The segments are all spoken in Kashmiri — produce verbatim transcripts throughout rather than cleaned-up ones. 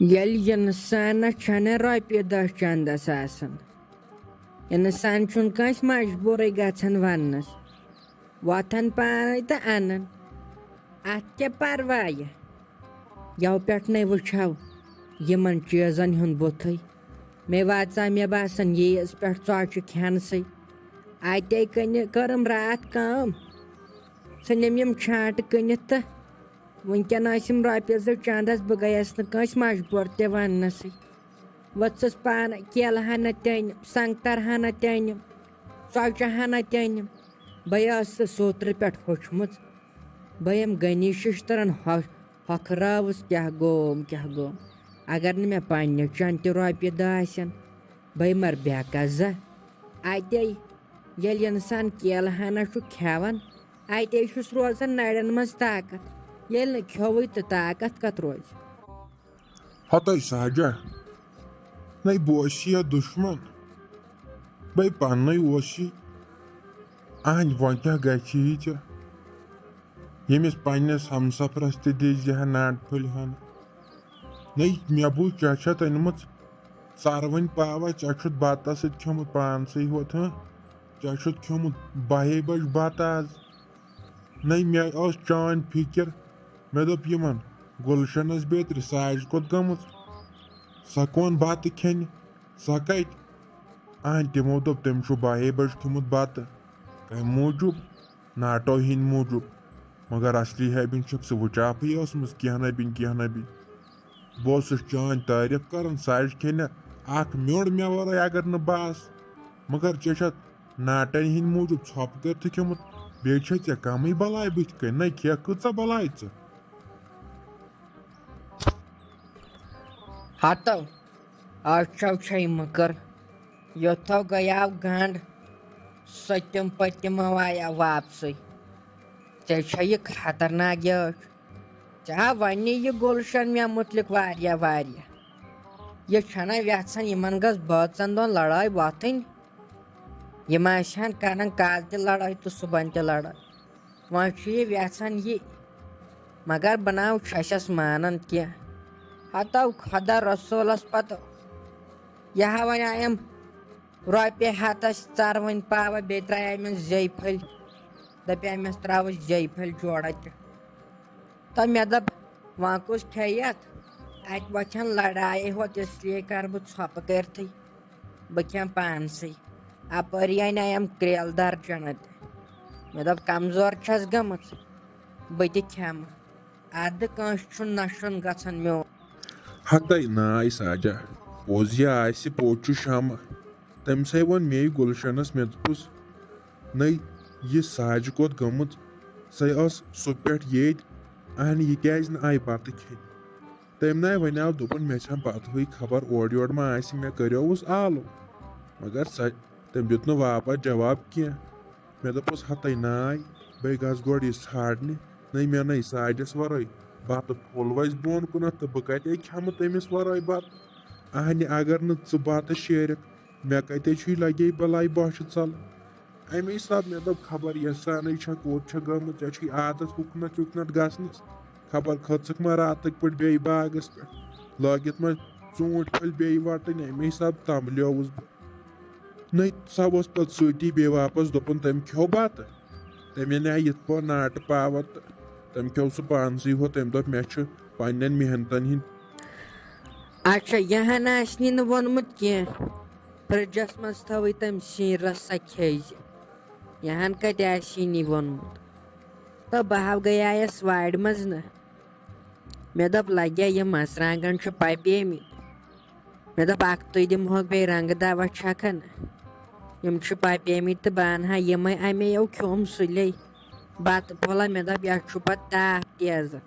ییٚلہِ اِنسانَس چھَنہٕ رۄپیہِ دَہ چَندَس آسان، اِنسان چھُنہٕ کٲنٛسہِ مجبوٗرٕے گژھان وَننَس، وۄتھان پانَے تہٕ اَنان۔ اَتھ کیٛاہ پَرواے؟ یَوٕ پٮ۪ٹھ نَے وٕچھو یِمَن چیٖزَن ہُنٛد بُتھٕے۔ مےٚ واتژا، مےٚ باسان، ییٖژ پٮ۪ٹھ ژۄچہِ کھٮ۪نسٕے۔ اَتے کٕنہِ کٔرٕم راتھ کٲم، ژھٕنِم یِم چھانٛٹہٕ کٕنِتھ تہٕ وٕنکٮ۪ن ٲسِم رۄپیہِ زٕ چندس، بہٕ گٔیس نہٕ کٲنٛسہِ مجبوٗر تہِ وننسٕے۔ ؤژھٕس پانہٕ کیلہٕ ہنا تہِ أنِم، سنگتر ہنا تہِ أنِم، ژۄچہِ ہنا تہِ أنِم۔ بہٕ ٲسٕس سوترٕ پٮ۪ٹھ ہوٚچھمٕژ۔ بہٕ یِم غنی ششترن ہۄ-، ہۄکھراوُس، کیٛاہ گوم، کیٛاہ گوم۔ اگر نہٕ مےٚ پننہِ چندٕ تہِ رۄپیہِ دہ آسن، بہٕ مر بے قضا۔ اتے ییٚلہِ انسان کیلہٕ ہنا چھُ کھٮ۪وان، اتے چھُس روزان نرٮ۪ن منٛز طاقت۔ ییٚلہِ نہٕ کھیوٚوُے تہٕ طاقت کتھ روزِ؟ ہتَے ساجا، نَے بہٕ اوسُس یا دُشمن، بے پننُے اوس یہِ۔ اہنہِ وۄنۍ کیٛاہ گژھِ یہِ ژےٚ؟ ییٚمِس پننِس ہمسفرس تہِ دِژ یہِ ہا ناٹہٕ پھٔلۍ ہن۔ نَے مےٚ بوٗز ژےٚ چھَتھ أنمٕژ ژروٕنۍ پاوا، ژےٚ چھُتھ بتس سۭتۍ کھیوٚمُت پانسٕے ہوت، ہہ؟ ژےٚ چھُتھ کھیوٚمُت بَہے بجہِ بتہٕ آز۔ نَے مےٚ ٲس چٲنۍ فِکر۔ مےٚ دوٚپ یِمن، گُلشنس بیترِ ساجہِ کوٚت گٔمٕژ؟ سۄ کون بتہٕ کھیٚنہِ؟ سۄ کتہِ؟ اہن، تِمو دوٚپ تٔمۍ چھُ بَہے بجہِ کھیوٚمُت بتہٕ۔ کمہِ موٗجوٗب؟ ناٹو ہِنٛدۍ موٗجوٗب۔ مگر اصلی ہے بِنۍ چھکھ ژٕ وٕچاپھٕے ٲسمٕژ، کینٛہہ نہ بِنۍ، کینٛہہ نہ بِنۍ۔ بہٕ اوسُس چٲنۍ تعریف کران، ساجہِ کھیٚنہِ اکھ میوٚنٛڈ مےٚ ورٲے اگر نہٕ بہٕ آسہٕ۔ مگر ژےٚ چھتھ ناٹن ہِنٛدۍ موٗجوٗب ژھۄپہٕ کٔرتھٕے کھیوٚمُت، بیٚیہِ چھے ژےٚ کمٕے بلاے بٕتھِ کنۍ، نہ کھیٚکھ کۭژاہ بلاے ژٕ؟ ہتو، آز چھو چھے مٔکٕر، یوٚتھو گٔیاو گنٛڈ، سٔتِم پٔتِم آیاو واپسٕے۔ ژےٚ چھےٚ یہِ خطرناک یٲچھ۔ ژےٚ ہا وَنی یہِ گُلشن مےٚ مُتعلِق واریاہ واریاہ۔ یہِ چھَنہ یَژھان یِمَن گٔژھ بٲژَن دۄن لڑٲے وۄتھٕنۍ۔ یِم آسہِ ہن کران کالہٕ تہِ لڑٲے تہٕ صُبحن تہِ لڑٲے۔ وۄنۍ چھُ یہِ یَژھان یہِ، مگر بہٕ نہ چھَسَس مانان کینٛہہ۔ ہتو خۄدا رسوٗلَس پتہٕ یہِ ہا وۄنۍ آیم رۄپیہِ ہتس ژروٕنۍ پاوا، بیٚیہِ ترٛایہِ أمِس زیٚیہِ پھٔلۍ، دَپہِ أمِس ترٛاوُس زیٚیہِ پھٔلۍ جوڑا تہِ۔ تہٕ مےٚ دوٚپ، وۄنۍ کُس کھیٚیَکھ؟ اَتہِ وۄتھن لڑایے ہوت، اس لیے کَرٕ بہٕ ژھۄپہٕ کٔرتھٕے۔ بہٕ کھٮ۪مہٕ پانسٕے۔ اَپٲری اَنے أمۍ کرٛیلہٕ درجنہ تہِ۔ مےٚ دوٚپ، کمزور چھَس گٔمٕژ، بہٕ تہِ کھٮ۪مہٕ۔ اَدٕ کٲنٛسہِ چھُنہٕ نشُن گژھان میون۔ ہتے ناے ساجا، پوٚز یہِ آسہِ، پوٚز چھُ شمہٕ۔ تٔمۍ سٕے ووٚن مے گُلشنس، مےٚ دوٚپُس، نٔے یہِ ساجہِ کوٚت گٔمٕژ؟ سۄے ٲس صُبح پٮ۪ٹھ ییٚتۍ، اہنہِ یہِ کیازِ نہٕ آیہِ بتہٕ کھیٚنہِ؟ تٔمۍ ناے وَنیٛاو، دوٚپُن، مےٚ چھَنہٕ پَتہٕے خبر اورٕ یورٕ ما آسہِ، مےٚ کَریووُس آلو۔ مگر سۄ، تٔمۍ دیُت نہٕ واپس جواب کینٛہہ۔ مےٚ دوٚپُس، ہَتَے ناے، بَے گژھ گۄڈٕ یہِ ژھانٛڈنہِ، نَے مےٚ نَے ساجَس وَرٲے بَتہٕ پھوٚل وَسہِ بۄن کُنَتھ تہٕ بہٕ کَتہِ کھٮ۪مہٕ تٔمِس وَرٲے بَتہٕ؟ اَہنہِ، اگر نہٕ ژٕ بَتہٕ شیرَکھ، مےٚ کَتہِ چھُے لَگے بَلاے بۄچھِ ژَلہٕ؟ اَمے ساتہٕ مےٚ دوٚپ، خبر یَسانٕے چھا، کوٚت چھا گٔمٕژ، ژےٚ چھُے عادت ہُکنَتھ یُکنَتھ گژھنَس۔ خبر کھٔژٕکھ ما راتٕکۍ پٲٹھۍ بیٚیہِ باغَس پٮ۪ٹھ، لٲگِتھ ما ژوٗنٛٹھۍ پھٔلۍ بیٚیہِ وَٹٕنۍ، اَمے ساتہٕ تَمبلیووُس بہٕ۔ نَے سۄ ؤژھ پَتہٕ سۭتی بیٚیہِ واپَس، دوٚپُن، تٔمۍ کھیوٚو بَتہٕ، تٔمۍ اَنے یِتھ پٲٹھۍ ناٹہٕ پاوَر تہٕ تٔمۍ کھیوٚو سُہ پانسٕے ہوت، تٔمۍ دوٚپ، مےٚ چھُ پنٛنٮ۪ن محنتَن ہِنٛدۍ۔ اچھا، یہِ ہَن آسہِ نہٕ ووٚنمُت کینٛہہ۔ فرجس منٛز تھٲوٕے تٔمۍ سِنۍ رَس سۄ کھیٚیہِ زِ۔ یہِ ہَن کَتہِ آسہِ یہِ نی ووٚنمُت؟ تہٕ بہٕ ہاو گٔیایَس وارِ منٛز نہ۔ مےٚ دوٚپ، لَگیا یِم مَرژٕوانٛگَن چھِ پَپیمٕتۍ۔ مےٚ دوٚپ، اَکھتُے دِمہوکھ بیٚیہِ رَنٛگہٕ دَوا چھَکَن۔ یِم چھِ پَپیمٕتۍ تہٕ بہٕ اَنہٕ ہا یِمَے، اَمے یو کھیوٚم سُلے بَتہٕ پھوٚلہ۔ مےٚ دوٚپ، یَتھ چھُ پَتہٕ تاپھ تیزَن۔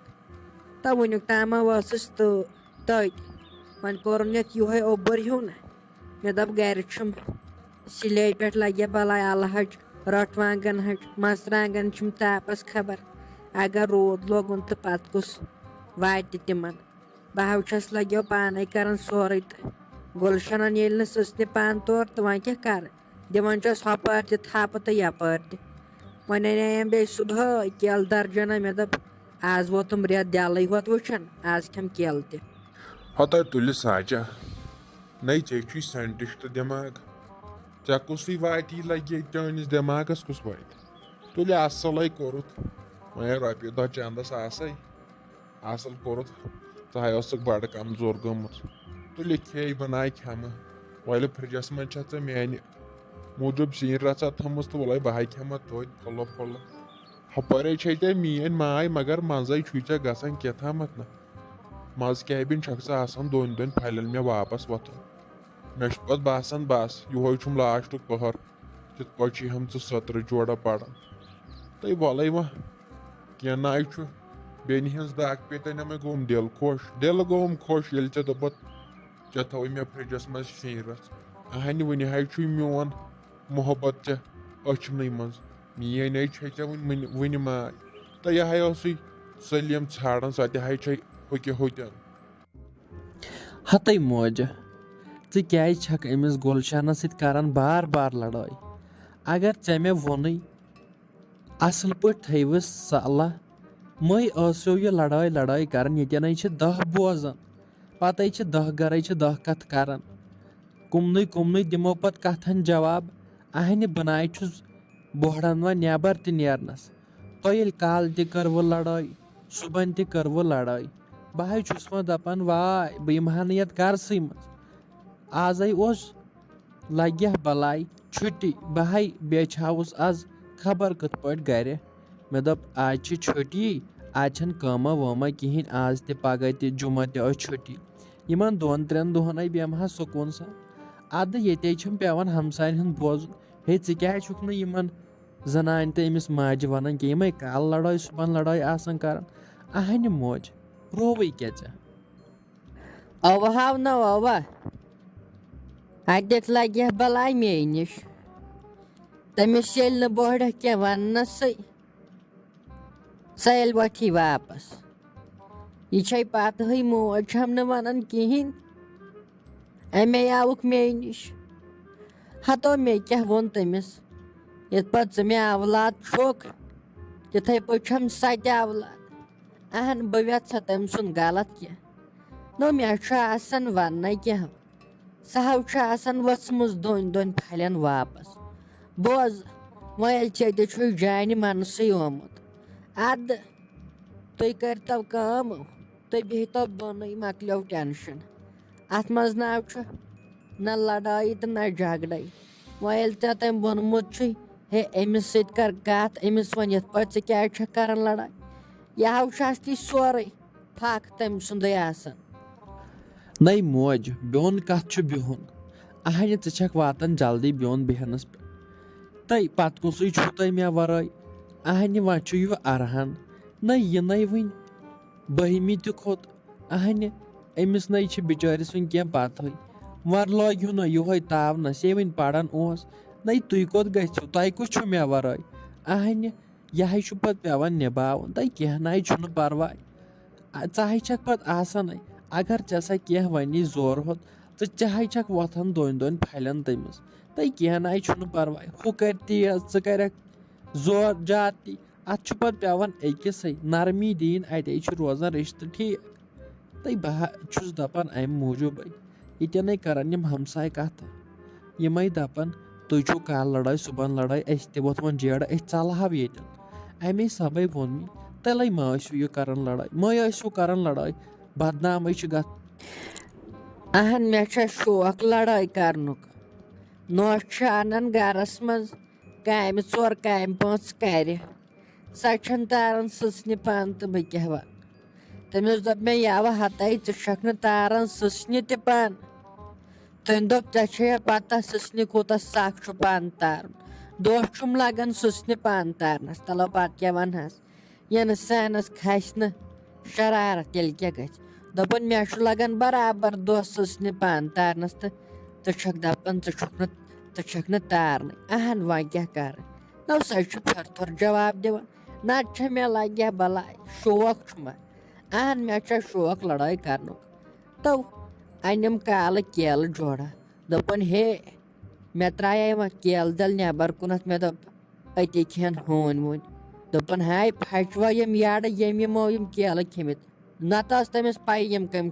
تہٕ وٕنیُک تام ٲسٕس تہٕ تٔتۍ۔ وۄنۍ کوٚرُن یَتھ یِہوٚے اوٚبُر ہیوٗ نہ۔ مےٚ دوٚپ، گَرِ چھُم سِلے پٮ۪ٹھ لَگہِ بَلاے اَلہٕ ہَچہِ، رۄٹھ وانٛگَن ہَچہِ، مَرژٕوانٛگَن چھِم تاپَس خبر۔ اگر روٗد لوگُن تہٕ پَتہٕ کُس واتہِ تِمَن؟ بہٕ ہَو چھَس لَگیو پانَے کَران سورُے تہٕ گُلشَنَن ییٚلہِ نہٕ سٕژنہِ پانہٕ تور تہٕ وۄنۍ کیٛاہ کَرٕ؟ دِوان چھَس ہۄپٲرۍ تہِ تھپہٕ تہٕ یَپٲرۍ تہِ۔ وۄنۍ اَنے أمۍ بیٚیہِ صُبحٲے کیلہٕ درجنہ۔ مےٚ دوٚپ، آز ووتُم رٮ۪تھ دٮ۪لٕے ہوت وٕچھان، آز کھٮ۪م کیلہٕ تہِ۔ ہتہ تُلہِ ساچا، نے ژےٚ چھُے سینٹسٹ دٮ۪ماغ۔ ژےٚ کُسٕے واتی لگہِ ییٚتہِ چٲنِس دٮ۪ماغس کُس واتہِ؟ تُلہِ اصلے کوٚرُتھ، وۄنۍ رۄپیہِ دہ چندس آسے۔ اصل کوٚرُتھ، ژٕ ہاے ٲسٕکھ بڑٕ کمزور گٔمٕژ۔ تُلہِ کھے بناے کھٮ۪مہٕ۔ وۄلہِ فرجس منٛز چھےٚ ژےٚ میانہِ موٗجوٗب سِنۍ رژھا تھٲمٕژ تہٕ وۄلے بہٕ ہاے کھٮ۪مہٕ توتہِ پھوٚلہٕ پھوٚلہٕ۔ ہُپٲرے چھے ژےٚ میٲنۍ ماے، مگر منٛزے چھُے ژےٚ گژھان کیٛاہ تامتھ نہ۔ منٛز کیبن چھکھ ژٕ آسان دۄن دۄن پھلٮ۪ن مےٚ واپس وۄتھُن۔ مےٚ چھُ پتہٕ باسان، بس، یُہوے چھُم لاسٹُک پٔہر۔ کِتھ پٲٹھۍ چھُے ہم ژٕ سٔترٕ جوڑا پران؟ تہٕ وۄلے وۄنۍ کینٛہہ ناے چھُ۔ بیٚنہِ ہٕنٛز دگ پیٚیہِ تۄہہِ نہ مےٚ گوٚوُم دِل خۄش، دِل گوٚوُم خۄش، ییٚلہِ ژےٚ دوٚپُتھ، ژےٚ تھٲوٕے مےٚ فرجس منٛز سِنۍ رژھ۔ اہنہِ، وٕنہِ ہاے چھُے میون محبت ژےٚ أچھنٕے منٛز۔ میٲنۍ أچھ ہے ژےٚ وٕنہِ، وٕنہِ، وٕنہِ ماے۔ تہٕ یہِ ہاے اوسُے سلیٖم ژھانڈان، سۄ تہِ ہاے چھے ہُکہِ ہوٚتٮ۪ن۔ ہتے موجہِ، ژٕ کیازِ چھکھ أمِس گُلشنس سۭتۍ کران بار بار لڑٲے؟ اگر ژےٚ مےٚ ووٚنُے، اصل پٲٹھۍ تھٲیوٕس صلح۔ مٔے ٲسِو یہِ لڑٲے لڑٲے کران، ییٚتٮ۪نے چھِ دہ بوزان، پتے چھِ دہ گرے چھِ دہ کتھ کران۔ کُمنُے کُمنُے دِمو پتہٕ کتھن جواب۔ اہنہِ بناے چھُس بوہڑن وۄنۍ نٮ۪بر تہِ نیرنس۔ تۄہہِ ییٚلہِ کالہٕ تہِ کٔروٕ لڑٲے، صُبحن تہِ کٔروٕ لڑٲے۔ بہٕ ہاے چھُس وۄنۍ دپان، واے، بہٕ یِمہٕ ہا نہٕ یتھ گرسٕے منٛز۔ آزے اوس لگہِ ہا بلاے چھُٹی، بہٕ ہاے بیچھاوُس از خبر کِتھ پٲٹھۍ گرِ۔ مےٚ دوٚپ، آز چھِ چھُٹی، آز چھَنہٕ کٲمہ وٲمہ کِہیٖنۍ، آز تہِ پگاہ تہِ، جمعہ تہِ ٲس چھُٹی۔ یِمن دۄن ترٛٮ۪ن دۄہن ہے بیٚہمہٕ ہا سکوٗن سان۔ اَدٕ ییٚتے چھُم پٮ۪وان ہمساین ہُنٛد بوزُن۔ ہے، ژٕ کیٛازِ چھُکھ نہٕ یِمن زنانہِ تہٕ أمِس ماجہِ ونان کینٛہہ؟ یِمے کالہٕ لڑٲے، صُبحن لڑٲے آسان کران۔ اہنہِ موج، رووٕے کیٛاہ ژےٚ؟ اوہاو نہ اوہ، اتیتھ لگہِ ہا بلاے مے نِش۔ تٔمِس ییٚلہِ نہٕ بوڑ کینٛہہ وننسٕے، سۄ ییٚلہِ وۄتھی واپس۔ یہِ چھے پتہٕے موج چھم نہٕ ونان کِہیٖنۍ۔ امے آوُکھ مے نِش۔ ہتو مے کیٛاہ ووٚن تٔمِس؟ یِتھ پٲٹھۍ ژٕ مےٚ اولاد چھُکھ، تِتھے پٲٹھۍ چھم سۄ تہِ اولاد۔ اہن، بہٕ وٮ۪ژھ سا تٔمۍ سُنٛد غلط کینٛہہ۔ نو، مےٚ چھُ آسان وننَے کینٛہہ۔ سہو چھُ آسان ؤژھمٕژ دۄن دۄن پھلٮ۪ن واپس۔ بوز، وۄنۍ ییٚلہِ ژےٚ تہِ چھُے جانہِ منسٕے آمُت، اَدٕ تُہۍ کٔرۍتو کٲم، تُہۍ بِہتو بۄنٕے، مۄکلیو ٹینشن۔ اتھ منٛز نہ چھُ نہ لڑٲیی تہٕ نہ جھگڑے۔ وۄنۍ ییٚلہِ ژےٚ تٔمۍ ووٚنمُت چھُے، ہے، أمِس سۭتۍ کر کتھ، أمِس ؤنِتھ پٲٹھۍ ژٕ کیٛازِ چھکھ کران لڑٲے؟ یہِ ہاو چھُ اَستی سورُے پھکھ تٔمۍ سُنٛدُے آسان۔ نَے موج، بیوٚن کَتھ چھُ بِہُن؟ اَہَنہِ، ژٕ چھَکھ واتان جلدی بیوٚن بیٚہنَس پٮ۪ٹھ۔ تَے پَتہٕ کُسٕے چھُو تۄہہِ مےٚ وَرٲے؟ اَہَنہِ، وۄنۍ چھُ یہِ اَرہَن۔ نَے یہِ نَے وٕنہِ بٔہمہِ تہِ کھوٚت۔ اَہَنہِ، أمِس نَے چھِ بِچٲرِس وٕنہِ کینٛہہ پَتہٕے۔ وَرٕ لٲگِو نہ یِہوٚے تاونَس، یے وٕنہِ پَران اوس۔ نَے تُہۍ کوٚت گٔژھِو؟ تۄہہِ کُس چھُو مےٚ وَرٲے؟ اَہَنہِ، یہِ ہَے چھُ پَتہٕ پٮ۪وان نِباوُن۔ تَے کینٛہہ نَے چھُنہٕ پَرواے۔ آ، ژٕ ہَے چھَکھ پَتہٕ آسانٕے۔ اگر ژےٚ سا کینٛہہ وَنی زورٕ ہُتھ، ژٕ، ژےٚ ہَے چھَکھ وۄتھان دۄن دۄن پھَلٮ۪ن تٔمِس۔ تَے کینٛہہ نَے چھُنہٕ پَرواے۔ ہُہ کَرِ تیز، ژٕ کَرَکھ زور زیادتی۔ اَتھ چھُ پَتہٕ پٮ۪وان أکِسٕے نرمی دِنۍ، اَتے چھُ روزان رِشتہٕ ٹھیٖک۔ تَے بہٕ ہا چھُس دَپان اَمہِ موٗجوٗبٕے۔ ییٚتٮ۪نَے کَرَن یِم ہمساے کَتھٕ۔ یِمَے دَپَن، تُہۍ چھُو کالہٕ لڑٲے، صُبحن لڑٲے، أسۍ تہِ وۄتھٕ وۄنۍ جیرٕ، أسۍ ژَلہٕ ہاو ییٚتٮ۪ن۔ اَمے سبَے ووٚن مےٚ، تیٚلے ما ٲسِو یہِ کَران لڑٲے، مَے ٲسِو کَران لڑٲے، بدنامٕے چھِ گژھ۔ اہن، مےٚ چھےٚ شوق لڑٲے کرنُک۔ نوٚش چھِ انان گرس منٛز کامہِ ژور کامہِ پانٛژھ کرِ۔ سۄ چھَنہٕ تاران سٕژنہِ پانہٕ تہٕ بہٕ کیٛاہ وَنہٕ۔ تٔمِس دوٚپ مےٚ، یَوٕ ہَتَے، ژٕ چھَکھ نہٕ تاران سٕژنہِ تہِ پانہٕ۔ تٔمۍ دوٚپ، ژےٚ چھےٚ پَتہ سٕژنہِ کوٗتاہ سَکھ چھُ پانہٕ تارُن۔ دۄہ چھُم لَگان سٕژنہِ پانہٕ تارنَس، تَلو پَتہٕ کیٛاہ وَنہَس؟ یہِ اِنسانَس کھَسہِ نہٕ شرارت، تیٚلہِ کیٛاہ گژھِ؟ دوٚپُن، مےٚ چھُ لَگان برابر دۄہ سٕژنہِ پانہٕ تارنَس تہٕ ژٕ چھَکھ دَپان، ژٕ چھُکھ نہٕ، ژٕ چھَکھ نہٕ تارنٕے۔ اَہَن، وۄنۍ کیٛاہ کَرٕ؟ نو سا چھُ پھر تھوٚر جواب دِوان۔ نتہٕ چھےٚ مےٚ لگہِ ہا بلاے، شوق چھُ مےٚ۔ اہن، مےٚ چھےٚ شوق لڑٲے کرنُک۔ تو انِم کالہٕ کیلہٕ جوڑا۔ دوٚپُن، ہے، مےٚ ترٛایے وۄنۍ کیلہٕ دٮ۪ل نٮ۪بر کُنتھ، مےٚ دوٚپ، أتی کھٮ۪ن ہوٗنۍ ووٗنۍ۔ دوٚپُن، ہاے، پھچہِ وۄنۍ یِم یارٕ، ییٚمۍ یِمو یِم کیلہٕ کھیٚمٕتۍ۔ نتہٕ ٲس تٔمِس پَیی یِم کٔمۍ چھِ۔